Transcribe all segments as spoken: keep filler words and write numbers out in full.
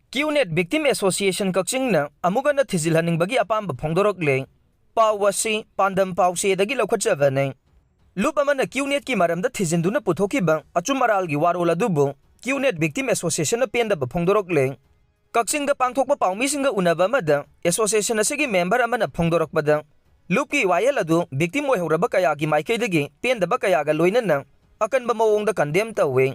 QNet Victim Association ꯀꯛꯆꯤꯡꯅ ꯑꯃꯨꯛ ꯍꯟꯅ ꯊꯤꯖꯤꯜꯍꯟꯅꯤꯡꯕꯒꯤ ꯑꯄꯥꯝꯕ ꯐꯣꯡꯗꯣꯔꯛꯂꯦ꯫ ꯄꯥꯎ ꯑꯁꯤ ꯄꯥꯟꯗꯝ ꯄꯥꯎꯆꯦꯗꯒꯤ ꯂꯧꯈꯠꯆꯕꯅꯤ꯫ ꯂꯨꯞ ꯑꯃꯅ QNetꯀꯤ ꯃꯔꯝꯗ ꯊꯤꯖꯤꯟꯗꯨꯅ ꯄꯨꯊꯣꯛꯈꯤꯕ ꯑꯆꯨꯝ ꯑꯔꯥꯜꯒꯤ ꯋꯥꯔꯣꯜ ꯑꯗꯨꯕꯨ QNet Victim Associationꯅ ꯄꯦꯟꯗꯕ ꯐꯣꯡꯗꯣꯔꯛꯂꯦ꯫ ꯀꯛꯆꯤꯡꯗ ꯄꯥꯡꯊꯣꯛꯄ ꯄꯥꯎꯃꯤꯁꯤꯡꯒ ꯎꯅꯕ ꯑꯃꯗ association ꯑꯁꯤꯒꯤ member ꯑꯃꯅ ꯐꯣꯡꯗꯣꯔꯛꯄꯗ, ꯂꯨꯞꯀꯤ ꯋꯥꯌꯦꯜ ꯑꯗꯨ victim ꯑꯣꯏꯍꯧꯔꯕ ꯀꯌꯥꯒꯤ ꯃꯥꯏꯀꯩꯗꯒꯤ ꯄꯦꯟꯗꯕ ꯀꯌꯥꯒ ꯂꯣꯏꯅꯅ ꯑꯀꯟꯕ ꯃꯑꯣꯡꯗ condemn ꯇꯧꯏ꯫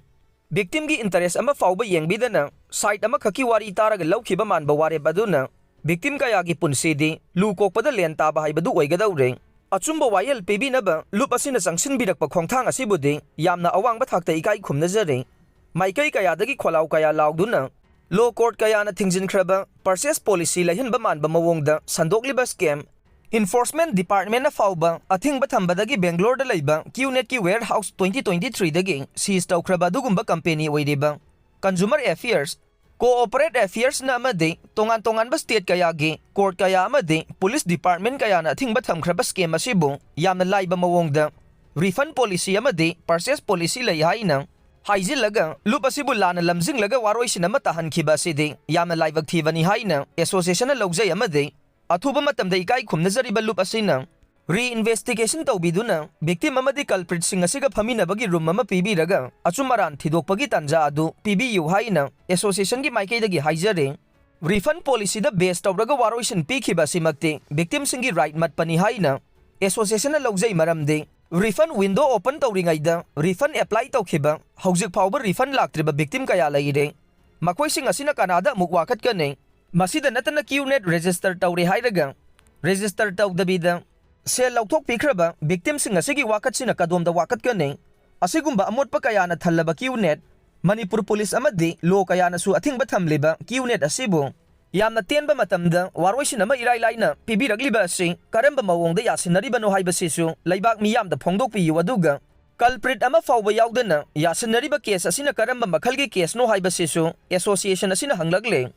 Victimꯒꯤ interest ꯑꯃ ꯐꯥꯎꯕ ꯌꯦꯡꯕꯤꯗꯅ side ꯑꯃꯈꯛꯀꯤ ꯋꯥꯔꯤ ꯇꯥꯔꯒ ꯂꯧꯈꯤꯕ ꯃꯥꯟꯕ ꯋꯥꯔꯦꯞ ꯑꯗꯨꯅ victim ꯀꯌꯥꯒꯤ ꯄꯨꯟꯁꯤꯗꯤ ꯂꯨ ꯀꯣꯛꯄꯗ ꯂꯦꯟ ꯇꯥꯕ ꯍꯥꯏꯕꯗꯨ ꯑꯣꯏꯒꯗꯧꯔꯦ꯫ ꯑꯆꯨꯝꯕ ꯋꯥꯌꯦꯜ ꯄꯤꯕꯤꯅꯕ ꯂꯨꯞ ꯑꯁꯤꯅ ꯆꯪꯁꯤꯟꯕꯤꯔꯛꯄ ꯈꯣꯡꯊꯥꯡ ꯑꯁꯤꯕꯨꯗꯤ ꯌꯥꯝꯅ ꯑꯋꯥꯡꯕ ꯊꯥꯛꯇ ꯏꯀꯥꯏ ꯈꯨꯝꯅꯖꯔꯤ꯫ ꯃꯥꯏꯀꯩ ꯀꯌꯥꯗꯒꯤ ꯈꯣꯜꯂꯥꯎ ꯀꯌꯥ ꯂꯥꯎꯗꯨꯅ law court ꯀꯌꯥꯅ ꯊꯤꯡꯖꯤꯟꯈ꯭ꯔꯕ purchase policy ꯂꯩꯍꯟꯕ ꯃꯥꯟꯕ ꯃꯑꯣꯡꯗ ꯁꯟꯗꯣꯛꯂꯤꯕ scam, enforcement departmentꯅ ꯐꯥꯎꯕ ꯑꯊꯤꯡꯕ ꯊꯝꯕꯗꯒꯤ Bangaloreꯗ ꯂꯩꯕ QNetꯀꯤ warehouse twenty twenty threeꯗꯒꯤ seize ꯇꯧꯈ꯭ꯔꯕ ꯑꯗꯨꯒꯨꯝꯕ company ꯑꯣꯏꯔꯤꯕ Consumer Affairs, Corporate Affairsꯅ ꯑꯃꯗꯤ ꯇꯣꯉꯥꯟ ꯇꯣꯉꯥꯟꯕ state ꯀꯌꯥꯒꯤ court ꯀꯌꯥ ꯑꯃꯗꯤ police department ꯀꯌꯥꯅ ꯑꯊꯤꯡꯕ ꯊꯝꯈ꯭ꯔꯕ scam ꯑꯁꯤꯕꯨ ꯌꯥꯝꯅ ꯂꯥꯏꯕ ꯃꯑꯣꯡꯗ refund policy ꯑꯃꯗꯤ purchase policy ꯂꯩ ꯍꯥꯏꯅ ꯍꯥꯏꯖꯤꯜꯂꯒ ꯂꯨꯞ ꯑꯁꯤꯕꯨ ꯂꯥꯟꯅ ꯂꯝꯖꯤꯡꯂꯒ ꯋꯥꯔꯣꯏꯁꯤꯟ ꯑꯃ ꯇꯥꯍꯟꯈꯤꯕ ꯑꯁꯤꯗꯤ ꯌꯥꯝꯅ ꯂꯥꯏꯕꯛ ꯊꯤꯕꯅꯤ ꯍꯥꯏꯅ associationꯅ ꯂꯧꯖꯩ ꯑꯃꯗꯤ ꯑꯊꯨꯕ ꯃꯇꯝꯗ ꯏꯀꯥꯏ ꯈꯨꯝꯅꯖꯔꯤꯕ ꯂꯨꯞ ꯑꯁꯤꯅ reinvestigation ꯇꯧꯕꯤꯗꯨꯅ victim ꯑꯃꯗꯤ culpritꯁꯤꯡ ꯑꯁꯤꯒ ꯐꯝꯃꯤꯟꯅꯕꯒꯤ room ꯑꯃ ꯄꯤꯕꯤꯔꯒ ꯑꯆꯨꯝ ꯑꯔꯥꯟ ꯊꯤꯗꯣꯛꯄꯒꯤ ꯇꯥꯟꯖꯥ ꯑꯗꯨ ꯄꯤꯕꯤꯌꯨ ꯍꯥꯏꯅ associationꯒꯤ ꯃꯥꯏꯀꯩꯗꯒꯤ ꯍꯥꯏꯖꯔꯤ꯫ Refund policyꯗ base ꯇꯧꯔꯒ ꯋꯥꯔꯣꯏꯁꯤꯟ ꯄꯤꯈꯤꯕ ꯑꯁꯤꯃꯛꯇꯤ victimꯁꯤꯡꯒꯤ right ꯃꯠꯄꯅꯤ ꯍꯥꯏꯅ associationꯅ ꯂꯧꯖꯩ, ꯃꯔꯝꯗꯤ refund window open ꯇꯧꯔꯤꯉꯩꯗ refund apply ꯇꯧꯈꯤꯕ ꯍꯧꯖꯤꯛ ꯐꯥꯎꯕ refund ꯂꯥꯛꯇ꯭ꯔꯤꯕ victim ꯀꯌꯥ ꯂꯩꯔꯦ꯫ ꯃꯈꯣꯏꯁꯤꯡ ꯑꯁꯤꯅ ꯀꯅꯥꯗ ꯑꯃꯨꯛ ꯋꯥꯀꯠꯀꯅꯤ? ꯃꯁꯤꯗ ꯅꯠꯇꯅ QNet register ꯇꯧꯔꯦ ꯍꯥꯏꯔꯒ register ꯇꯧꯗꯕꯤꯗ ꯁꯦꯜ ꯂꯧꯊꯣꯛꯄꯤꯈ꯭ꯔꯕ victimꯁꯤꯡ ꯑꯁꯤꯒꯤ ꯋꯥꯀꯠꯁꯤꯅ ꯀꯗꯣꯝꯗ ꯋꯥꯀꯠꯀꯅꯤ? ꯑꯁꯤꯒꯨꯝꯕ ꯑꯃꯣꯠꯄ ꯀꯌꯥꯅ ꯊꯜꯂꯕ QNet, ꯃꯅꯤꯄꯨꯔ police ꯑꯃꯗꯤ law ꯀꯌꯥꯅꯁꯨ ꯑꯊꯤꯡꯕ ꯊꯝꯂꯤꯕ QNet ꯑꯁꯤꯕꯨ ꯌꯥꯝꯅ ꯇꯦꯟꯕ ꯃꯇꯝꯗ ꯋꯥꯔꯣꯏꯁꯤꯟ ꯑꯃ ꯏꯔꯥꯏ ꯂꯥꯏꯅ ꯄꯤꯕꯤꯔꯛꯂꯤꯕ ꯑꯁꯤ ꯀꯔꯝꯕ ꯃꯑꯣꯡꯗ ꯌꯥꯁꯤꯟꯅꯔꯤꯕꯅꯣ ꯍꯥꯏꯕꯁꯤꯁꯨ ꯂꯩꯕꯥꯛ ꯃꯤꯌꯥꯝꯗ ꯐꯣꯡꯗꯣꯛꯄꯤꯌꯨ, ꯑꯗꯨꯒ culprit ꯑꯃ ꯐꯥꯎꯕ ꯌꯥꯎꯗꯅ ꯌꯥꯁꯤꯟꯅꯔꯤꯕ case ꯑꯁꯤꯅ ꯀꯔꯝꯕ ꯃꯈꯜꯒꯤ caseꯅꯣ ꯍꯥꯏꯕꯁꯤꯁꯨ association ꯑꯁꯤꯅ ꯍꯪꯂꯛꯂꯦ꯫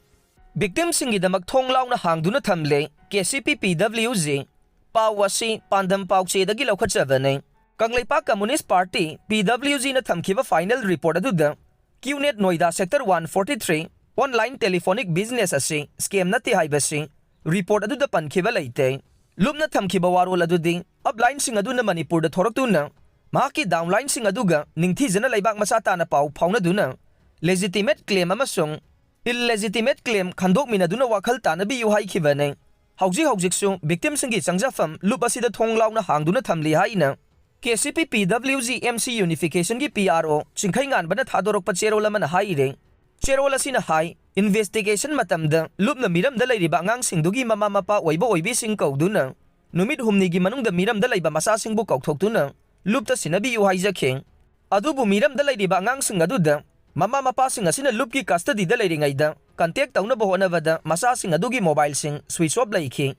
Victimꯁꯤꯡꯒꯤꯗꯃꯛ ꯊꯣꯡ ꯂꯥꯎꯅ ꯍꯥꯡꯗꯨꯅ ꯊꯝꯂꯦ KCP PWG꯫ ꯄꯥꯎ ꯑꯁꯤ ꯄꯥꯟꯗꯝ ꯄꯥꯎꯆꯦꯗꯒꯤ ꯂꯧꯈꯠꯆꯕꯅꯤ꯫ ꯀꯪꯂꯩꯄꯥꯛ Communist Party, PWGꯅ ꯊꯝꯈꯤꯕ final report ꯑꯗꯨꯗ QNet Noida Sector one forty three, online telephonic business ꯑꯁꯤ scam ꯅꯠꯇꯦ ꯍꯥꯏꯕꯁꯤ report ꯑꯗꯨꯗ ꯄꯟꯈꯤꯕ ꯂꯩꯇꯦ꯫ ꯂꯨꯞꯅ ꯊꯝꯈꯤꯕ ꯋꯥꯔꯣꯜ ꯑꯗꯨꯗꯤ uplineꯁꯤꯡ ꯑꯗꯨꯅ ꯃꯅꯤꯄꯨꯔꯗ ꯊꯣꯔꯛꯇꯨꯅ ꯃꯍꯥꯛꯀꯤ downlineꯁꯤꯡ ꯑꯗꯨꯒ ꯅꯤꯡꯊꯤꯖꯅ ꯂꯩꯕꯥꯛ ꯃꯆꯥ ꯇꯥꯅ ꯄꯥꯎ ꯐꯥꯎꯅꯗꯨꯅ legitimate claim ꯑꯃꯁꯨꯡ illegitimate claim ꯈꯟꯗꯣꯛꯃꯤꯟꯅꯗꯨꯅ ꯋꯥꯈꯜ ꯇꯥꯅꯕꯤꯌꯨ ꯍꯥꯏꯈꯤꯕꯅꯤ꯫ ꯍꯧꯖꯤꯛ ꯍꯧꯖꯤꯛꯁꯨ victimꯁꯤꯡꯒꯤ ꯆꯪꯖꯐꯝ ꯂꯨꯞ ꯑꯁꯤꯗ ꯊꯣꯡ ꯂꯥꯎꯅ ꯍꯥꯡꯗꯨꯅ ꯊꯝꯂꯤ ꯍꯥꯏꯅ KCP PWG MC unificationꯒꯤ PRO ꯆꯤꯡꯈꯩꯉꯥꯟꯕꯅ ꯊꯥꯗꯣꯔꯛꯄ ꯆꯦꯔꯣꯜ ꯑꯃꯅ ꯍꯥꯏꯔꯤ꯫ ꯆꯦꯔꯣꯜ ꯑꯁꯤꯅ ꯍꯥꯏ, investigation ꯃꯇꯝꯗ ꯂꯨꯞꯅ ꯃꯤꯔꯝꯗ ꯂꯩꯔꯤꯕ ꯑꯉꯥꯡꯁꯤꯡꯗꯨꯒꯤ ꯃꯃꯥ ꯃꯄꯥ ꯑꯣꯏꯕ ꯑꯣꯏꯕꯤꯁꯤꯡ ꯀꯧꯗꯨꯅ ꯅꯨꯃꯤꯠ ꯍꯨꯝꯅꯤꯒꯤ ꯃꯅꯨꯡꯗ ꯃꯤꯔꯝꯗ ꯂꯩꯕ ꯃꯆꯥꯁꯤꯡꯕꯨ ꯀꯧꯊꯣꯛꯇꯨꯅ ꯂꯨꯞꯇ ꯁꯤꯟꯅꯕꯤꯌꯨ ꯍꯥꯏꯖꯈꯤ꯫ ꯑꯗꯨꯕꯨ ꯃꯤꯔꯝꯗ ꯂꯩꯔꯤꯕ ꯑꯉꯥꯡꯁꯤꯡ ꯑꯗꯨꯗ ꯃꯃꯥ ꯃꯄꯥꯁꯤꯡ ꯑꯁꯤꯅ ꯂꯨꯞꯀꯤ custodyꯗ ꯂꯩꯔꯤꯉꯩꯗ contact ꯇꯧꯅꯕ ꯍꯣꯠꯅꯕꯗ ꯃꯆꯥꯁꯤꯡ ꯑꯗꯨꯒꯤ mobileꯁꯤꯡ switch off ꯂꯩꯈꯤ꯫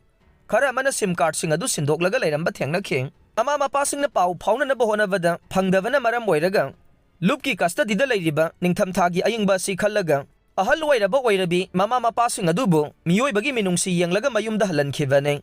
ꯈꯔ ꯑꯃꯅ SIM cardꯁꯤꯡ ꯑꯗꯨ ꯁꯤꯟꯗꯣꯛꯂꯒ ꯂꯩꯔꯝꯕ ꯊꯦꯡꯅꯈꯤ꯫ ꯃꯃꯥ ꯃꯄꯥꯁꯤꯡꯅ ꯄꯥꯎ ꯐꯥꯎꯅꯅꯕ ꯍꯣꯠꯅꯕꯗ ꯐꯪꯗꯕꯅ ꯃꯔꯝ ꯑꯣꯏꯔꯒ ꯂꯨꯞꯀꯤ custodyꯗ ꯂꯩꯔꯤꯕ ꯅꯤꯡꯊꯝꯊꯥꯒꯤ ꯑꯏꯪꯕ ꯑꯁꯤ ꯈꯜꯂꯒ ꯑꯍꯜ ꯑꯣꯏꯔꯕ ꯑꯣꯏꯔꯕꯤ ꯃꯃꯥ ꯃꯄꯥꯁꯤꯡ ꯑꯗꯨꯕꯨ ꯃꯤꯑꯣꯏꯕꯒꯤ ꯃꯤꯅꯨꯡꯁꯤ ꯌꯦꯡꯂꯒ ꯃꯌꯨꯝꯗ ꯍꯜꯍꯟꯈꯤꯕꯅꯤ꯫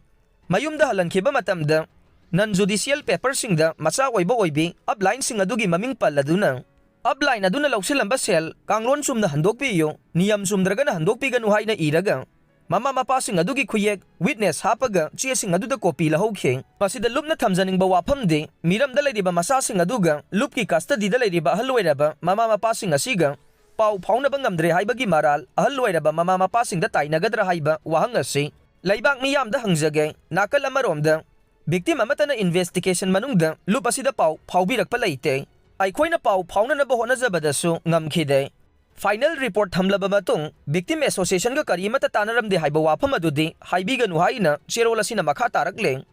ꯃꯌꯨꯝꯗ ꯍꯜꯍꯟꯈꯤꯕ ꯃꯇꯝꯗ non judicial paperꯁꯤꯡꯗ ꯃꯆꯥ ꯑꯣꯏꯕ ꯑꯣꯏꯕꯤ uplineꯁꯤꯡ ꯑꯗꯨꯒꯤ ꯃꯃꯤꯡ ꯄꯜꯂꯗꯨꯅ upline ꯑꯗꯨꯅ ꯂꯧꯁꯤꯜꯂꯝꯕ ꯁꯦꯜ ꯀꯥꯡꯂꯣꯟ ꯆꯨꯝꯅ ꯍꯟꯗꯣꯛꯄꯤꯌꯨ, ꯅꯤꯌꯝ ꯆꯨꯝꯗ꯭ꯔꯒꯅ ꯍꯟꯗꯣꯛꯄꯤꯒꯅꯨ ꯍꯥꯏꯅ ꯏꯔꯒ ꯃꯃꯥ ꯃꯄꯥꯁꯤꯡ ꯑꯗꯨꯒꯤ ꯈꯨꯌꯦꯛ witness ꯍꯥꯞꯄꯒ ꯆꯦꯁꯤꯡ ꯑꯗꯨꯗ copy ꯂꯧꯍꯧꯈꯤ꯫ ꯃꯁꯤꯗ ꯂꯨꯞꯅ ꯊꯝꯖꯅꯤꯡꯕ ꯋꯥꯐꯝꯗꯤ ꯃꯤꯔꯝꯗ ꯂꯩꯔꯤꯕ ꯃꯆꯥꯁꯤꯡ ꯑꯗꯨꯒ ꯂꯨꯞꯀꯤ custodyꯗ ꯂꯩꯔꯤꯕ ꯑꯍꯜ ꯑꯣꯏꯔꯕ ꯃꯃꯥ ꯃꯄꯥꯁꯤꯡ ꯑꯁꯤꯒ ꯄꯥꯎ ꯐꯥꯎꯅꯕ ꯉꯝꯗ꯭ꯔꯦ ꯍꯥꯏꯕꯒꯤ ꯃꯔꯥꯜ ꯑꯍꯜ ꯑꯣꯏꯔꯕ ꯃꯃꯥ ꯃꯄꯥꯁꯤꯡꯗ ꯇꯥꯏꯅꯒꯗ꯭ꯔꯥ ꯍꯥꯏꯕ ꯋꯥꯍꯪ ꯑꯁꯤ ꯂꯩꯕꯥꯛ ꯃꯤꯌꯥꯝꯗ ꯍꯪꯖꯒꯦ꯫ ꯅꯥꯀꯜ ꯑꯃꯔꯣꯝꯗ victim ꯑꯃꯠꯇꯅ investigation ꯃꯅꯨꯡꯗ ꯂꯨꯞ ꯑꯁꯤꯗ ꯄꯥꯎ ꯐꯥꯎꯕꯤꯔꯛꯄ ꯂꯩꯇꯦ꯫ ꯑꯩꯈꯣꯏꯅ ꯄꯥꯎ ꯐꯥꯎꯅꯅꯕ ꯍꯣꯠꯅꯖꯕꯗꯁꯨ ꯉꯝꯈꯤꯗꯦ꯫ Final report ꯊꯝꯂꯕ ꯃꯇꯨꯡ victim associationꯒ ꯀꯔꯤꯃꯠꯇ ꯇꯥꯟꯅꯔꯝꯗꯦ ꯍꯥꯏꯕ ꯋꯥꯐꯝ ꯑꯗꯨꯗꯤ ꯍꯥꯏꯕꯤꯒꯅꯨ ꯍꯥꯏꯅ ꯆꯦꯔꯣꯜ ꯑꯁꯤꯅ ꯃꯈꯥ ꯇꯥꯔꯛꯂꯦ꯫